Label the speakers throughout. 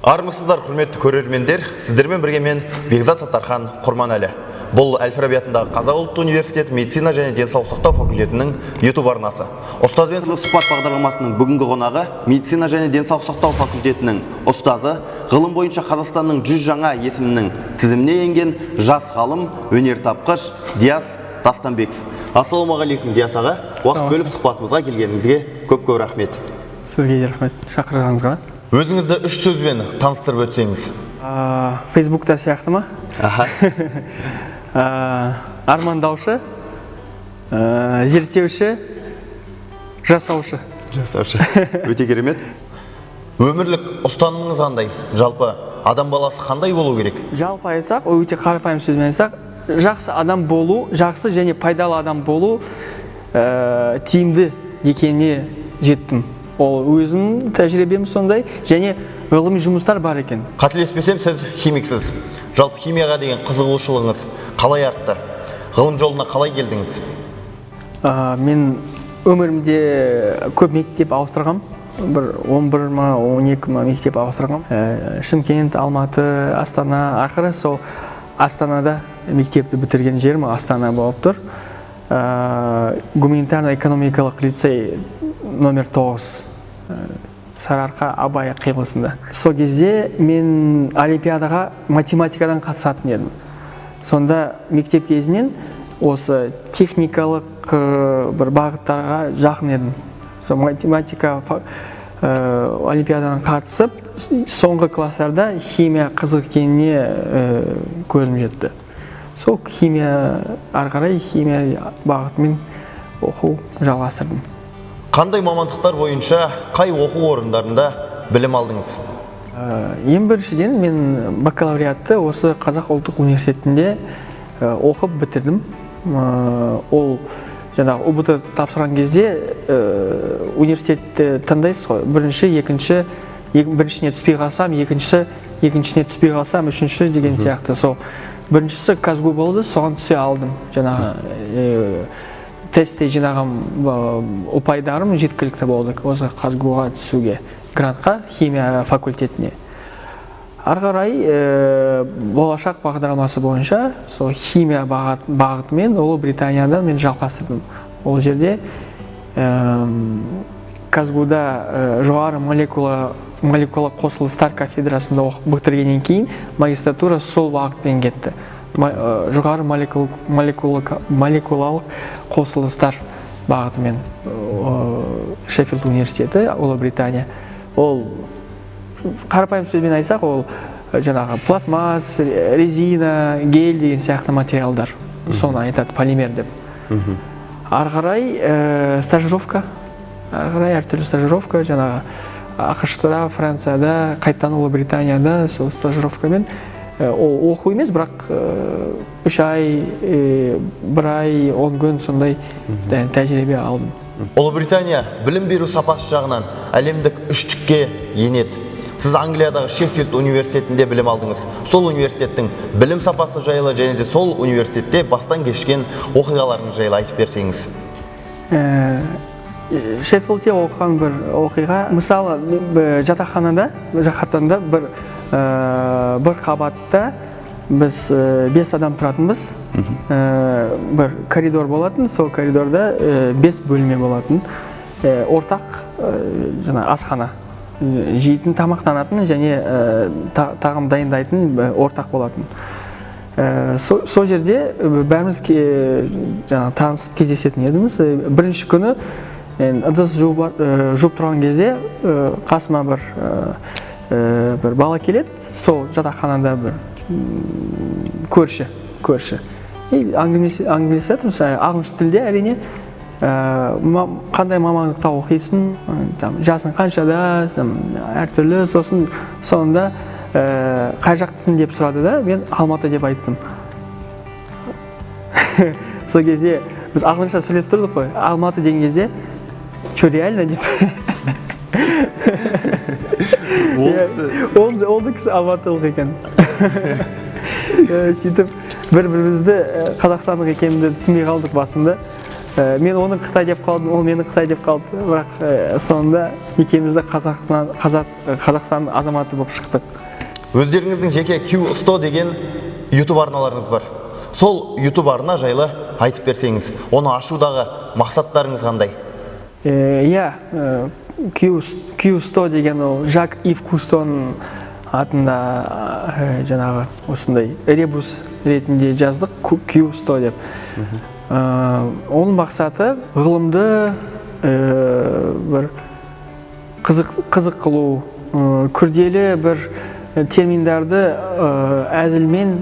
Speaker 1: Армысыздар, құрметті көрермендер! Сіздермен бірге мен, Бекзат Саттархан Құрманәлі. Бұл Әл-Фараби атындағы Қазақ ұлттық университеті медицина және денсаулық сақтау факультетінің YouTube арнасы. Ұстазбен сұхбат бағдарламасының бүгінгі қонағы – медицина және денсаулық сақтау факультетінің ұстазы, ғылым бойынша Қазақстанның 100 жаңа есімінің тізіміне енген жас ғалым, өнертапқыш Диас Тастанбеков. Ассалаумағалейкум, Диас аға! Уақыт бөліп сұхбатымызға келгеніңізге көп көп рахмет.
Speaker 2: Сізге де рахмет шақырғаныңызға.
Speaker 1: Өзіңізді үш сөзбен таныстырып өтсеңіз.
Speaker 2: Фейсбукта сияқты ма?
Speaker 1: Аха.
Speaker 2: Армандаушы, зерттеуші, жасаушы.
Speaker 1: Жасаушы. Өте керемет. Өмірлік ұстанымыңыз қандай? Жалпы, адам баласы қандай болу керек?
Speaker 2: Жалпы айтсақ, өте қарапайым сөзбен айтсақ, жақсы адам болу, жақсы және пайдалы адам болу тиімді екеніне жеттім. Ол өзімнің тәжірибем сондай және ғылыми жұмыстар бар екен.
Speaker 1: Қателеспесем, сіз химиксіз. Жалпы, химияға деген қызығушылығыңыз қалай артты? Ғылым жолына қалай келдіңіз?
Speaker 2: Мен өмірімде көп мектеп ауыстырғам, бір 11 ма, 12 ма мектеп ауыстырғам. Шымкент, Алматы, Астана, ақыры сол Астанада мектепті бітірген жерім Астана болып тұр. Гуманитарно экономикалық лицей номер 9, Сарыарқа, Абай қиылысында. Сол кезде мен олимпиадаға математикадан қатысатын едім. Сонда мектеп кезінен осы техникалық бір бағыттарға жақын едім. Сол математика олимпиададан қатысып, соңғы класстарда химия қызық екеніне көзім жетті. Сол химия, ары қарай химия бағытымен оқу жалғастырдым.
Speaker 1: Қандай мамандықтар бойынша қай оқу орындарында білім алдыңыз?
Speaker 2: Ең біріншіден, мен бакалавриатты осы Қазақ ұлттық университетінде оқып бітірдім. Ол жаңағы ҰБТ тапсырған кезде университетті таңдайсыз ғой, бірінші, екінші, біріншісіне түспей қалсам, екіншісі, екіншісіне түспей қалсам, үшінші деген сияқты. Сол біріншісі КазГУ болды, соған түсе алдым. Жаңағы тестте жинаған ұпайдарым жеткілікті болды осы КазГУға түсуге, грантқа, химия факультетіне. Ары қарай Болашақ бағдарламасы бойынша сол химия бағытымен Ұлыбританияда мен жалғастырдым. Ол жерде КазГУда жоғары молекула қосылыстар кафедрасында оқып бітіргеннен кейін магистратура сол бағытпен кетті. Жоғары молекулалық қосылыстар бағытымен, Шеффилд университеті, Ұлыбритания. Ол қарапайым сөзбен айтсақ, ол жаңағы пластмасс, резина, гель деген сияқты материалдар, соны айтады полимер деп. Ары қарай стажировка, ары қарай әртүрлі стажировка, жаңағы АҚШ-та, Францияда, қайтадан Ұлыбританияда. Сол стажировкамен, ол оқу емес, бірақ 3 ай, 1 ай 10 күн сондай тәжірибе алдым.
Speaker 1: Ұлыбритания білім беру сапасы жағынан әлемдік үштікке енеді. Сіз Англиядағы Шеффилд университетінде білім алдыңыз. Сол университеттің білім сапасы жайлы және де сол университетте бастан кешкен оқиғаларыңыз жайлы айтып берсеңіз.
Speaker 2: Шеффилдте оқыған бір оқиға, мысалы, жатақханада, жатақханада бір қабатта біз бес адам тұратынбыз. Бір коридор болатын, сол коридорда бес бөлме болатын. Ортақ жаңа асхана, жейтін, тамақтанатын және тағам дайындайтын ортақ болатын. Сол жерде бәріміз жаңағы танысып, кездесетін едіміз. Бірінші күні мен ыдыс жуып тұрған кезде қасыма бір бала келеді, сол жатақханада бір көрші. И әңгімелесіп жатырмыз, ағылшын тілде, әрине. Қандай мамандықта оқисың, там, жасың қаншада, там, әртүрлі. Сосын соңында қай жақтысың деп сұрады да, мен Алматы деп айттым. Сол кезде біз ағылшынша сөйлеп тұрдық қой. Алматы деген кезде: «Че, реально?» – деп.
Speaker 1: Ол
Speaker 2: Иә,
Speaker 1: кісі
Speaker 2: ол да кісі алматылық екен. Сөйтіп бір бірімізді қазақстандық екенімді түсінбей қалдық басында. Мен оны қытай деп қалдым, ол мені қытай деп қалды, бірақ соңында екеуміз де Қазақстан азаматы болып шықтық.
Speaker 1: Өздеріңіздің жеке Q100 деген YouTube арналарыңыз бар. Сол YouTube арна жайлы айтып берсеңіз, оны ашудағы мақсаттарыңыз қандай?
Speaker 2: Иә, Q100 деген ол Жак Ив Кустоның атында, жаңағы осындай ребус ретінде жаздық Q100 деп. Оның мақсаты ғылымды бір қызық қылу, күрделі бір терминдарды әзілмен,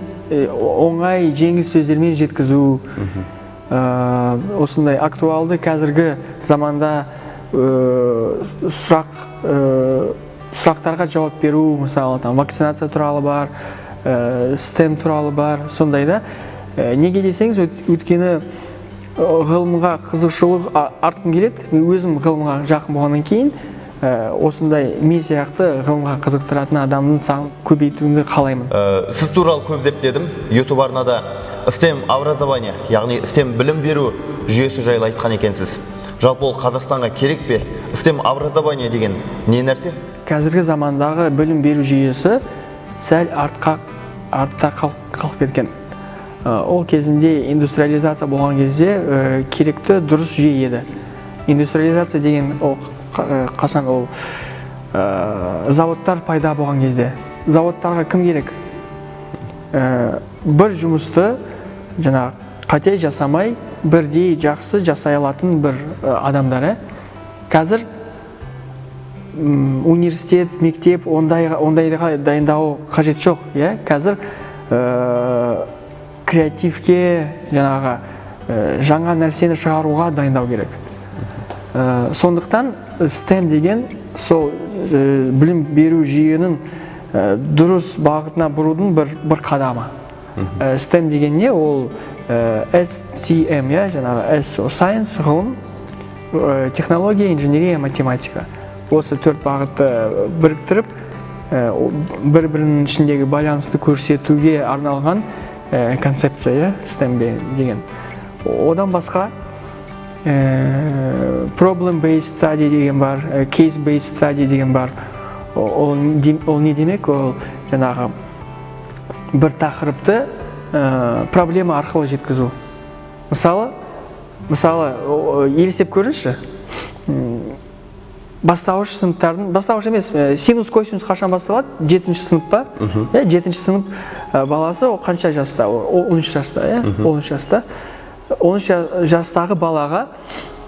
Speaker 2: оңай, жеңіл сөздермен жеткізу. Осындай актуалды қазіргі заманда сұрақтарға жауап беру, мысалы, там вакцинация туралы бар, STEM туралы бар, сондай да. Неге десеңіз, өйткені ғылымға қызығушылық артқым келеді. Мен өзім ғылымға жақын болғаннан кейін, осындай мен сияқты ғылымға қызықтыратын адамның санын көбейтуді қалаймын.
Speaker 1: Сіз туралы көп зерттедім. YouTube арнада STEM образование, яғни STEM білім беру жүйесі жайлы айтқан екенсіз. Жалпы ол Қазақстанға керек пе? STEM образование деген не нәрсе?
Speaker 2: Қазіргі замандағы білім беру жүйесі сәл артта қалып кеткен. Ол кезінде индустриализация болған кезде керекті дұрыс жүйе еді. Индустриализация деген ол қашан ол заводтар пайда болған кезде. Заводтарға кім керек? Бір жұмысты жаңағы қате жасамай, бірдей жақсы жасай алатын бір адамдар, ә? Қазір университет, мектеп ондайға дайындау қажет жоқ, иә? Қазір креативке, жаңағы жаңа нәрсені шығаруға дайындау керек. Сондықтан STEM деген сол білім беру жүйенің дұрыс бағытына бұрудың бір қадамы. STEM деген не? Ол STM, иә, жаңағы S, ол science, ғылым, технология, инженерия, математика. Осы төрт бағытты біріктіріп, бір-бірінің ішіндегі байланысты көрсетуге арналған концепция, иә, STEM деген. Одан басқа problem based study деген бар, case based study деген бар. Ол не демек? Ол жаңағы бір тақырыпты проблема арқылы жеткізу. Мысалы, елестеп көріңізші. Бастауыш сыныптардың, бастауыш емес, синус, косинус қашан басталады? Жетінші сынып па? Иә, жетінші сынып баласы ол қанша жаста? Ол 13 жаста, иә? 13 жаста. 13 жастағы балаға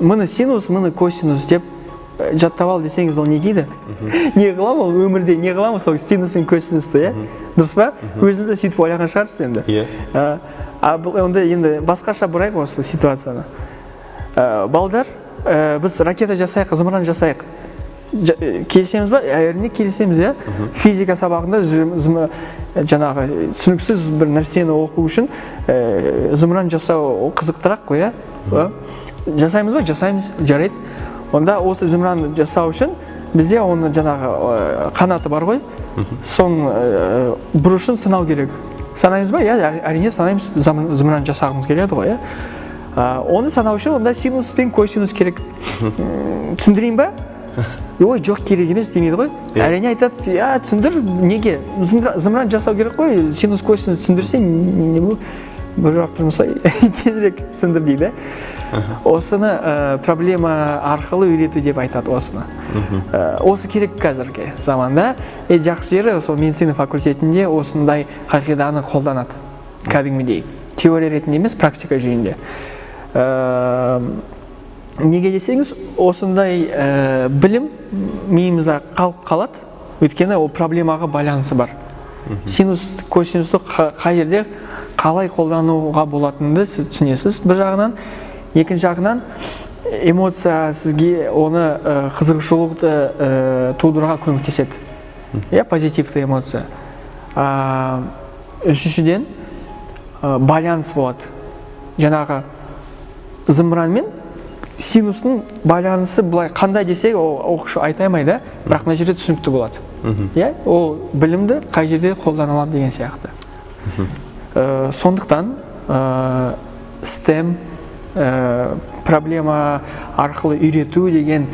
Speaker 2: міне синус, міне косинус деп жаттап ал десеңіз, ол не дейді? Не қыламын ол өмірде, не қыламын сол синус пен косинусты, иә? Дұрыс па? Өзіңіз де сөйтіп ойлаған шығарсыз енді.
Speaker 1: Иә.
Speaker 2: А бұл онда енді басқаша бұрайық осы ситуацияны. Балдар, біз ракета жасайық, зымыран жасайық. Келісеміз ба? Әрине келісеміз, иә? Физика сабағында жаңағы түсініксіз бір нәрсені оқу үшін зымыран жасау ол қызықтырақ қой, иә? Жасаймыз ба? Жасаймыз, жарайды. Онда осы зымыран жасау үшін бізде оның жаңағы қанаты бар ғой, соның бұрышын санау керек. Санаймыз ба? Иә, әрине санаймыз, зымыран жасағымыз келеді ғой, иә? Оны санау үшін онда синус пен косинус керек. Түсіндірейін ба? Ой, жоқ, керек емес демейді ғой. Әрине айтады, иә, түсіндір, неге? Зымыран жасау керек қой, синус косинус түсіндірсе, не бұл? Бір жауап тұрмаса, тезірек түсіндір дейді. Осыны проблема арқылы үйрету деп айтады осыны. Осы керек қазіргі заманда. Жақсы жері сол медицина факультетінде осындай қағиданы қолданады кәдімгідей. Теория ретінде емес, практика жүйінде. Неге десеңіз, осындай білім миымызда қалып қалады, өйткені ол проблемаға байланысы бар. Синус, косинусты қай жерде қалай қолдануға болатынын сіз түсінесіз бір жағынан, екінші жағынан эмоция сізге оны қызығушылықты тудыруға көмектеседі. Иә, позитивті эмоция. Үшіншіден, байланыс болады. Жаңағы зымыран мен синустың байланысы былай қандай десек, ол оқушы айта алмайды, бірақ мына жерде түсінікті болады. Иә, ол білімді қай жерде қолдана аламын деген сияқты. Сондықтан STEM проблема арқылы үйрету деген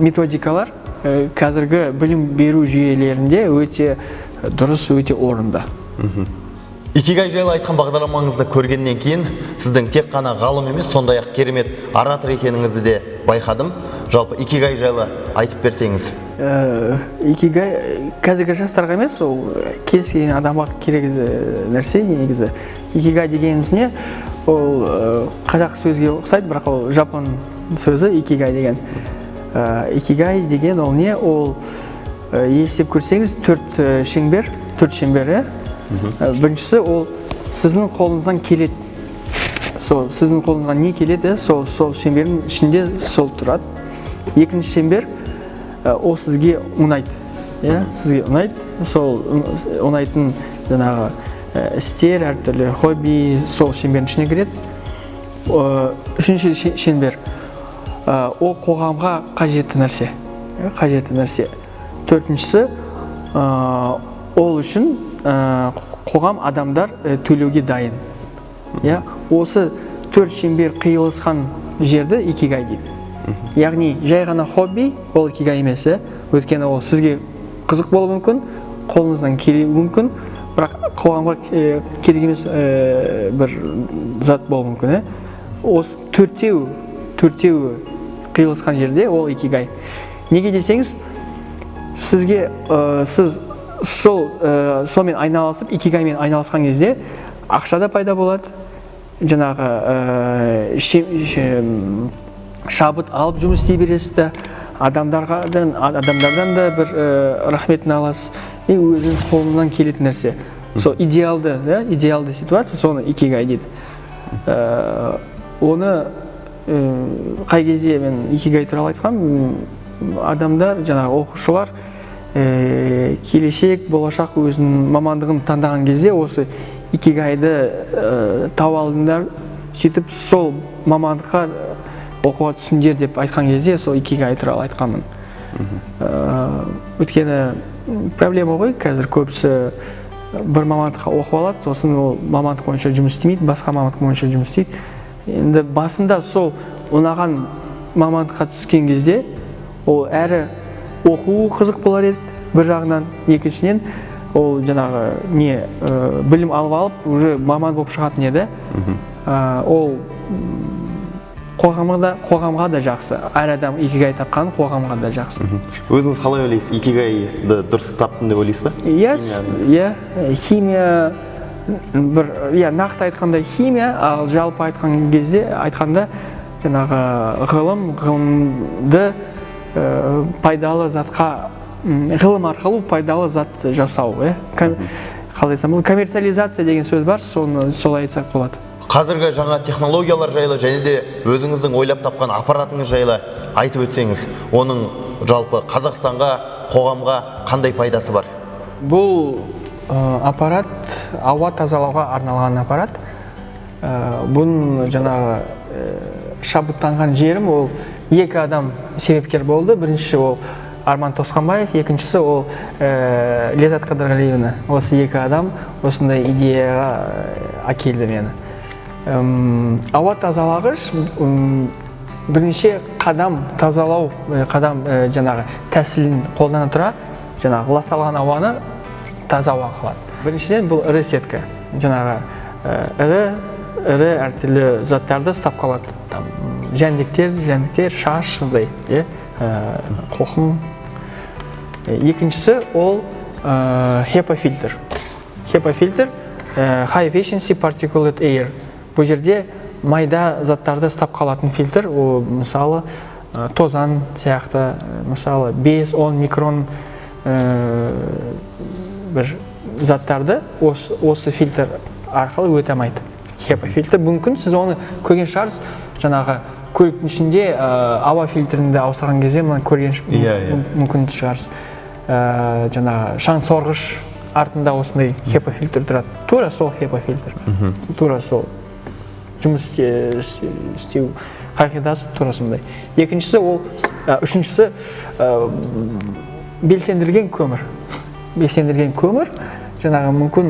Speaker 2: методикалар қазіргі білім беру жүйелерінде өте дұрыс, өте орынды.
Speaker 1: Икигай жайлы айтқан бағдарламаңызды көргеннен кейін сіздің тек қана ғалым емес, сондай-ақ керемет оратор екеніңізді де байқадым. Жалпы икигай жайлы айтып берсеңіз.
Speaker 2: Икигай қазіргі жастарға емес, ол кез келген адамға керек нәрсе негізі. Икигай дегеніміз не? Ол қазақ сөзге ұқсайды, бірақ ол жапон сөзі икигай деген. Икигай деген ол не? Ол елестеп көрсеңіз, төрт шеңбер, төрт шеңбер, иә? Біріншісі ол сіздің қолыңыздан келеді. Сол сіздің қолыңызға не келеді, сол шеңбердің ішінде сол тұрады. Екінші шеңбер, ол сізге ұнайды. Иә, сізге ұнайды. Сол ұнайтын жаңағы істер, әртүрлі хобби сол шеңбердің ішіне кіреді. Үшінші шеңбер, ол қоғамға қажетті нәрсе. Қажетті нәрсе. Төртіншісі, ол үшін қоғам, адамдар төлеуге дайын. Иә, осы төрт шеңбер қиылысқан жерді икигай дейді. Яғни жай ғана хобби ол икигай емес, иә? Өйткені ол сізге қызық болуы мүмкін, қолыңыздан келуі мүмкін, бірақ қоғамға керек емес бір зат болуы мүмкін, иә? Осы төртеуі қиылысқан жерде ол икигай. Неге десеңіз, сізге сіз сол сонымен айналысып, икигаймен айналысқан кезде ақша да пайда болады, жаңағы шабыт алып жұмыс істей бересіз да, адамдардан да бір рахметін аласыз, и өзіңіз қолыңнан келетін нәрсе. Сол идеалды, да, идеалды ситуация, соны икигай дейді. Оны қай кезде мен икигай туралы айтқанмын, адамдар, жаңағы оқушылар келешек, болашақ өзінің мамандығын таңдаған кезде осы икигайды тауып алдыңдар, сөйтіп сол мамандыққа оқуға түсіңдер деп айтқан кезде сол икигай туралы айтқанмын. Өйткені проблема ғой, қазір көбісі бір мамандыққа оқып алады, сосын ол мамандық бойынша жұмыс істемейді, басқа мамандық бойынша жұмыс істейді. Енді басында сол ұнаған мамандыққа түскен кезде ол әрі оқу қызық болар еді бір жағынан, екіншіден ол жаңағы не білім алып уже маман болып шығатын еді. Ол қоғамға да жақсы. Әр адам икигай тапқан қоғамға да жақсы.
Speaker 1: Өзіңіз қалай ойлайсыз, икигайды дұрыс таптым деп ойлайсыз ба?
Speaker 2: Иә, иә, химия бір, иә, нақты айтқанда химия, ал жалпы айтқан кезде айтқанда жаңағы ғылым, ғылымды пайдалы затқа, ғылым арқылы пайдалы зат жасау, иә. Қалай айтсам болады, коммерциализация деген сөз бар, соны солай айтсақ болады.
Speaker 1: Қазіргі жаңа технологиялар жайлы және де өзіңіздің ойлап тапқан аппаратыңыз жайлы айтып өтсеңіз, оның жалпы Қазақстанға, қоғамға қандай пайдасы бар?
Speaker 2: Бұл аппарат ауа тазалауға арналған аппарат. Бұның жаңағы шабыттанған жерім ол екі адам себепкер болды. Бірінші ол Арман Тосқанбаев, екіншісі ол Ляззат Қыдырғалиевна. Осы екі адам осындай идеяға әкелді мені. Ауа тазалағыш бірнеше қадам тазалау, қадам жаңағы тәсілін қолдана тұра жаңағы ласталған ауаны таза ауа қылады. Біріншіден бұл ірі сетка, жаңағы ірі әртүрлі заттарды ұстап қалады. Там, жәндіктер, шаш сондай, иә, қоқым. Екіншісі ол HEPA фильтр. HEPA фильтр, High Efficiency Particulate Air. Бұл жерде майда заттарды ұстап қалатын фильтр, ол мысалы тозаң сияқты, мысалы 5-10 микрон бір заттарды осы фильтр арқылы өте алмайды. HEPA фильтр, мүмкін сіз оны көрген шығарсыз, жаңағы көліктің ішінде ауа фильтрінде ауыстырған кезде мына көрген мүмкін шығарсыз. Жаңағы шаң сорғыш артында осындай HEPA фильтр тұрады. Тура сол HEPA фильтр. Тура сол жұмыс істеу қағидасы тура сондай. Екіншісі ол, үшіншісі, белсендірілген көмір. Белсендірілген көмір жаңағы мүмкін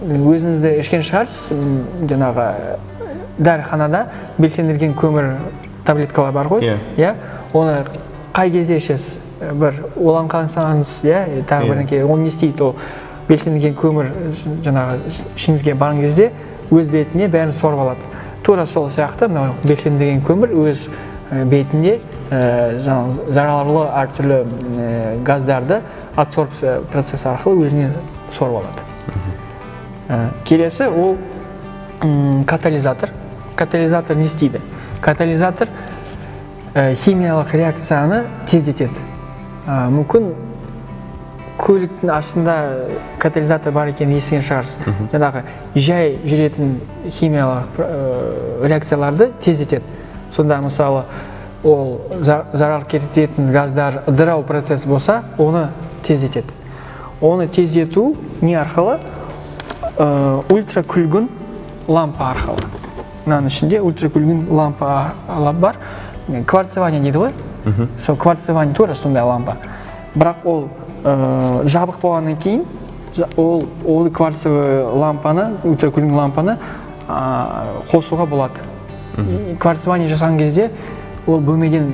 Speaker 2: Өзіңіз де ішкен шығарсыз, жаңағы дәріханада белсендірген көмір таблеткалар бар ғой.
Speaker 1: Иә.
Speaker 2: Иә, оны қай кезде ішесіз? Бір уланғансаңыз, иә, тағы бірдеңке. Ол не істейді? Ол белсендірген көмір жаңағы ішіңізге барған кезде өз бетіне бәрін сорып алады. Тура сол сияқты мынау белсендірген көмір өз бетінде жаңағы зарарлы әртүрлі газдарды адсорбция процесі арқылы өзіне сорып алады. Келесі ол катализатор. Катализатор не істейді? Катализатор химиялық реакцияны тездетеді. Мүмкін көліктің астында катализатор бар екенін естіген шығарсыз. Жаңағы жай жүретін химиялық реакцияларды тездетеді. Сонда, мысалы, ол зарар келтіретін газдар ыдырау процесі болса, оны тездетеді. Оны тездету не арқылы? Ультракүлгін лампа арқылы. Мынаның ішінде ультракүлгін лампа бар. Кварцевание дейді ғой. Сол кварцевание тура сондай лампа. Бірақ ол жабық болғаннан кейін ол кварцевый лампаны, ультракүлгін лампаны қосуға болады. И кварцевание жасаған кезде ол бөлмеден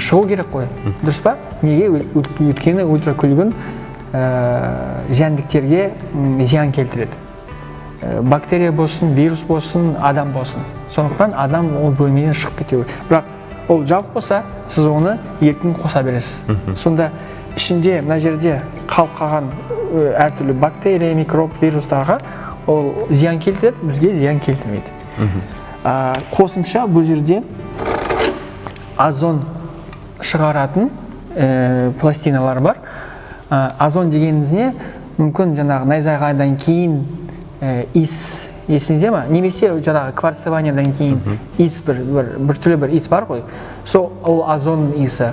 Speaker 2: шығу керек қой, дұрыс па? Неге? Өйткені ультракүлгін жәндіктерге зиян келтіреді. Бактерия болсын, вирус болсын, адам болсын. Сондықтан адам ол бөлмеден шығып кету керек. Бірақ ол жабық болса, сіз оны еркін қоса бересіз. Сонда ішінде мына жерде қалып қалған әртүрлі бактерия, микроб, вирустарға ол зиян келтіреді, бізге зиян келтірмейді. Қосымша бұл жерде озон шығаратын пластиналар бар. Озон дегеніміз не? Мүмкін жаңағы найзағайдан кейін иіс есіңізде ма? Немесе жаңағы кварцеваниядан кейін иіс, бір түрлі бір иіс бар ғой. Сол ол озонның иісі.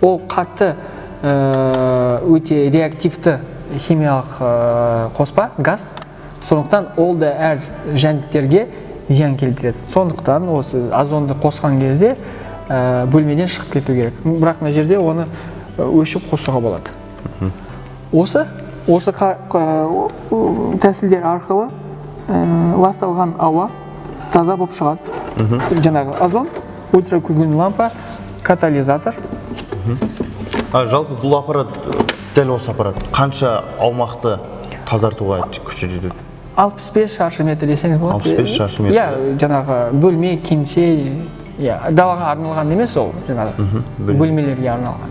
Speaker 2: Ол қатты, өте реактивті химиялық қоспа, газ. Сондықтан ол да әр жәндіктерге зиян келтіреді. Сондықтан осы озонды қосқан кезде бөлмеден шығып кету керек. Бірақ мына жерде оны өшіп қосуға болады. Осы тәсілдер арқылы ласталған ауа таза болып шығады. Жаңағы озон, ультракүлгін лампа, катализатор.
Speaker 1: А жалпы бұл аппарат, дәл осы аппарат қанша аумақты тазартуға күші жетеді?
Speaker 2: 65 шаршы метр десеңіз болады.
Speaker 1: 65 шаршы метр.
Speaker 2: Иә, жаңағы бөлме, кеңсе, иә, далаға арналған емес ол, жаңағы бөлмелерге арналған.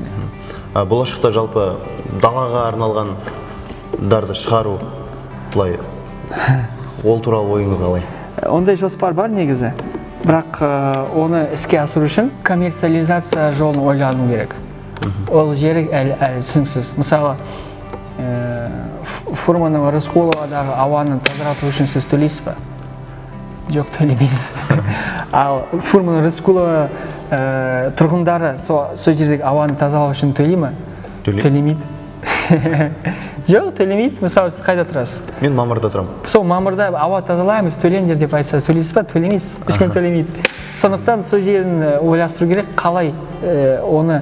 Speaker 1: А болашақта жалпы далаға арналғандарды шығару былай, ол туралы ойыңыз қалай?
Speaker 2: Ондай жоспар бар негізі, бірақ оны іске асыру үшін коммерциализация жолын ойлану керек. Ол жері әлі түсініксіз. Мысалы, Фурманова, Рысқұловадағы ауаны тазарту үшін сіз төлейсіз ба? Жоқ, төлемейсіз. Ал Фурман, Рысқұлова тұрғындары сол жердегі ауаны тазалау үшін төлей ма?
Speaker 1: Төлейді.
Speaker 2: Төлемейді. Жоқ, төлемейді. Мысалы, сіз қайда тұрасыз?
Speaker 1: Мен Мамырда тұрамын.
Speaker 2: Сол Мамырда ауа тазалаймыз, төлеңдер деп айтса, төлейсіз ба? Төлемейсіз. Ешкім төлемейді. Сондықтан сол жерін ойластыру керек, қалай оны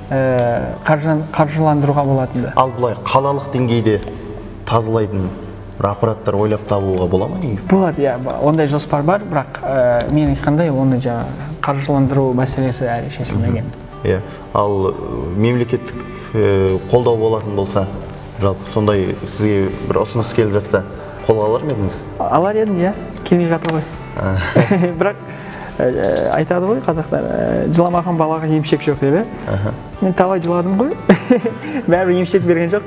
Speaker 2: қаржыландыруға болатынды.
Speaker 1: Ал былай қалалық деңгейде тазалайтын бір аппараттар ойлап табуға бола ма негізі?
Speaker 2: Болады, иә, ондай жоспар бар, бірақ мен айтқандай, оны жаңағы қаржыландыру мәселесі әлі шешілмеген.
Speaker 1: Иә, ал мемлекеттік қолдау болатын болса, жалпы сондай сізге бір ұсыныс келіп жатса, қолға алар ма едіңіз?
Speaker 2: Алар едім, иә, келмей жатыр ғой. Бірақ айтады ғой қазақтар, жыламаған балаға емшек жоқ деп, иә. Мен талай жыладым ғой, бәрібір емшек берген жоқ.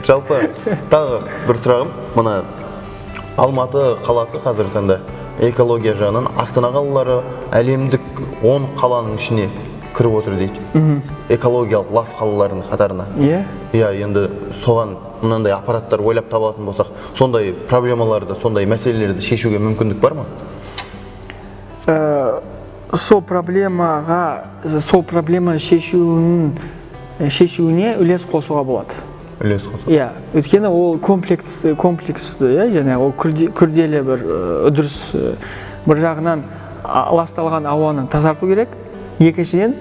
Speaker 1: Жалпы тағы бір сұрағым, мына Алматы қаласы қазіргі таңда экология жағынан Астана қалалары әлемдік 10 қаланың ішіне кіріп отыр дейді. Экологиялық лас қалалардың қатарына.
Speaker 2: Иә.
Speaker 1: Иә, енді соған мынандай аппараттар ойлап табатын болсақ, сондай проблемаларды, сондай мәселелерді шешуге мүмкіндік бар ма?
Speaker 2: Сол проблеманы шешуіне үлес қосуға болады.
Speaker 1: Үлес қосу.
Speaker 2: Иә, өйткені ол комплексті, иә, және ол күрделі бір үдеріс. Бір жағынан ласталған ауаны тазарту керек, екіншіден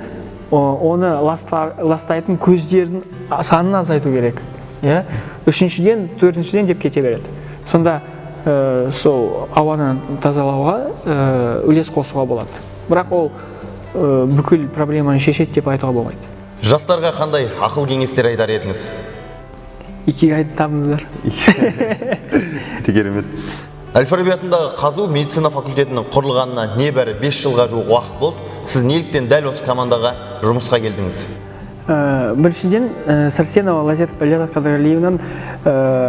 Speaker 2: оны ластайтын көздердің санын азайту керек. Иә, үшіншіден, төртіншіден деп кете береді. Сонда сол ауаны тазалауға үлес қосуға болады, бірақ ол бүкіл проблеманы шешеді деп айтуға болмайды.
Speaker 1: Жастарға қандай ақыл кеңестер айтар едіңіз?
Speaker 2: Икигайды табыңыздар.
Speaker 1: Өте керемет. Әл Фараби атындағы ҚазҰУ медицина факультетінің құрылғанына небәрі 5 жылға жуық уақыт болды. Сіз неліктен дәл осы командаға жұмысқа келдіңіз?
Speaker 2: Біріншіден, Сәрсенова Ләззат Қадырғалиевнаның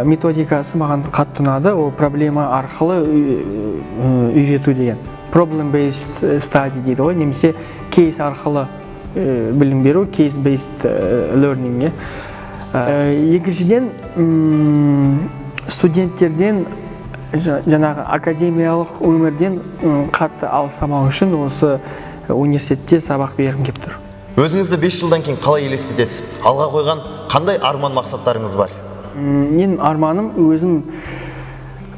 Speaker 2: методикасы маған қатты ұнады. Ол проблема арқылы үйрету деген, problem based study дейді ғой, немесе кейс арқылы білім беру, case based learning, иә. Екіншіден, студенттерден жаңағы академиялық өмірден қатты алыстамау үшін осы университетте сабақ бергім келіп тұр.
Speaker 1: Өзіңізді 5 жылдан кейін қалай елестетесіз? Алға қойған қандай арман мақсаттарыңыз бар?
Speaker 2: Менің арманым өзім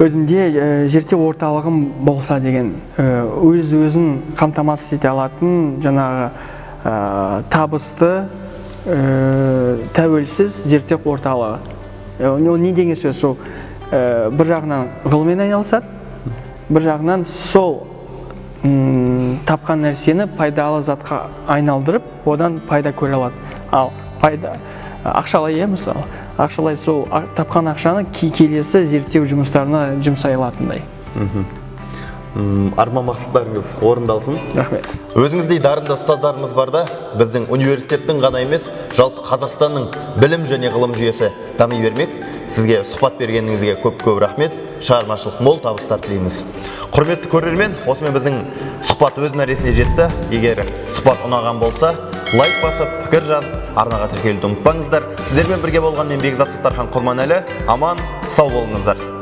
Speaker 2: өзімде зерттеу орталығым болса деген, өз өзін қамтамасыз ете алатын, жаңағы табысты, тәуелсіз зерттеу орталығы. Ол не деген сөз? Сол бір жағынан ғылыммен айналысады, бір жағынан сол тапқан нәрсені пайдалы затқа айналдырып, одан пайда көре алады. Ал пайда ақшалай, иә, мысалы, ақшалай сол тапқан ақшаны келесі зерттеу жұмыстарына жұмсай алатындай.
Speaker 1: Арман мақсаттарыңыз орындалсын.
Speaker 2: Рахмет.
Speaker 1: Өзіңіздей дарынды ұстаздарымыз барда біздің университеттің ғана емес, жалпы Қазақстанның білім және ғылым жүйесі дами бермек. Сізге сұхбат бергеніңізге көп көп рахмет. Шығармашылық мол табыстар тілейміз. Құрметті көрермен, осымен біздің сұхбат өз мәресіне жетті. Егер сұхбат ұнаған болса, лайк басып, пікір жазып, арнаға тіркелуді ұмытпаңыздар. Сіздермен бірге болған мен, Бекзат Саттархан Құрманәлі. Аман сау болыңыздар.